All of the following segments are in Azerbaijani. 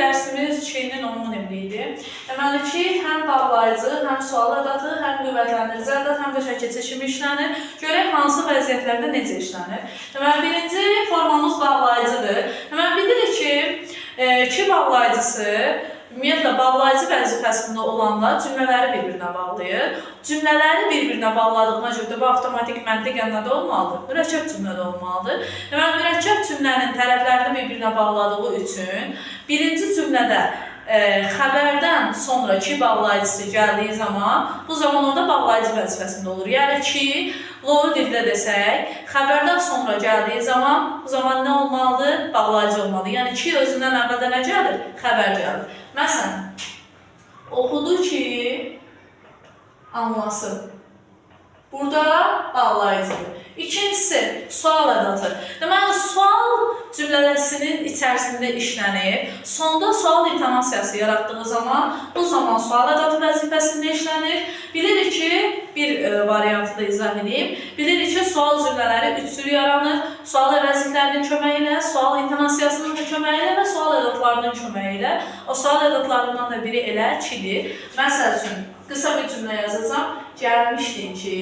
dərsimiz ki-nin omonimliyidir. Deməli ki, həm bağlayıcı, həm sual ədatı, həm qüvvətlendirici ədat, həm də şəkilçi kimi işlənir. Görək hansı vəziyyətlərdə necə işlənir. Deməli, birinci formamız bağlayıcıdır. Deməli, bilirik ki, ki bağlayıcısı ümumiyyətlə bağlayıcı vəzifəsində olanda cümlələri bir-birinə bağlayır. Cümlələri bir-birinə bağladığına görə də bu avtomatik məntiqən nə də olmalıdır? Mürəkkəb cümlə də olmalıdır. Deməli, mürəkkəb cümlənin tərəflərini bir-birinə bağladığı üçün birinci cümlədə xəbərdən sonra ki bağlayıcısı gəldiyi zaman, bu zaman orada bağlayıcı vəzifəsində olur. Yəni ki, loru dildə desək, xəbərdən sonra gəldiyi zaman, bu zaman nə olmalıdır? Bağlayıcı olmalıdır. Yəni ki, özündən əvvəldə nə gəlir? Xəbər gəlir. Məsələn, oxudu ki, anlasın. Burada bağlayıcıdır. İkincisi, sual ədatı. Deməli, sual cümləsinin içərisində işlənir. Sonda sual intonasiyası yaratdığı zaman, bu zaman sual ədatı vəzifəsində işlənir. Bilirik ki, bir variantı da izah edeyim. Bilirik ki, sual cümlələri üç cür yaranır. Sual əvəzliklərinin köməyi ilə, sual intonasiyasının da köməyi ilə və sual ədatlarının köməyi ilə. O sual ədatlarından da biri elə kidir. Məsəl üçün, qısa bir cümlə yazacağam. Gəlmişdin ki,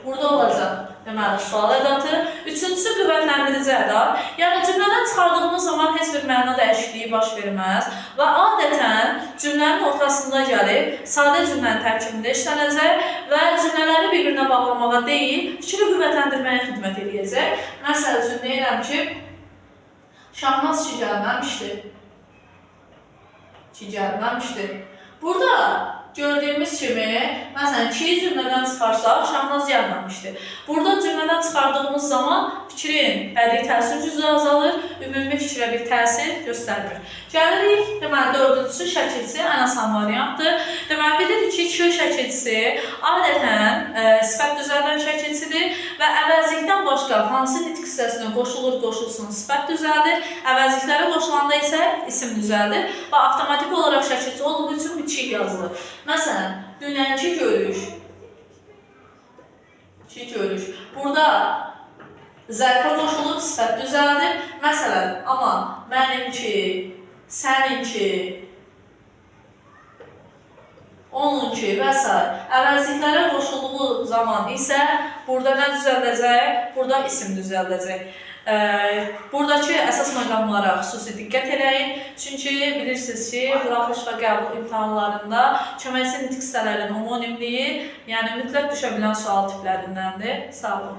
burada olacaq. Deməli, sual ədatı. Üçüncüsü qüvvətləndirici ədat. Yəni cümlədən çıxardığımız zaman heç bir məna dəyişikliyi baş verməz və adətən cümlənin ortasında gəlib sadə cümlənin tərkibində işlənəcək və cümlələri bir-birinə bağlamağa deyil, fikri qüvvətləndirməyə xidmət eləyəcək. Məsəl üçün deyirəm ki, Şahnaz ki gəlməmişdi. Ki gəlməmişdi. Burada gördüyümüz kimi, məsələn, ki cümlədən çıxarsaq, Şahnaz gəlməmişdi. Burada cümlədən çıxardığımız zaman fikrin bədii təsir gücü azalır, ümumi fikrə bir təsir göstərmir. Gəlirik, deməli, dördüncüsü şəkilçi, ən asan variantdır. Deməli, bilirik ki, ki şəkilçisi adətən sifət düzəldən şəkilçidir və əvəzlikdən başqa hansı nitq hissəsinə qoşulur, qoşulsun, sifət düzəldir. Əvəzliklərə qoşulanda isə isim düzəldir və avtomatik olaraq şəkilçi olduğu üçün bitişik yazılır. Məsələn, dünənki görüş, ki görüş. Burada zərfə qoşulub, sifət düzəldir. Məsələn, amma mənimki, səninki, onunki və s. Əvəzliklərə qoşulduğu zaman isə burada nə düzəldəcək? Burada isim düzəldəcək. Buradakı əsas məqamlara xüsusi diqqət eləyin. Çünki bilirsiniz ki, buraxılış və qəbul imtahanlarında köməkçi nitq hissələrinin omonimliyi, yəni mütləq düşə bilən sual tiplərindəndir. Sağ olun.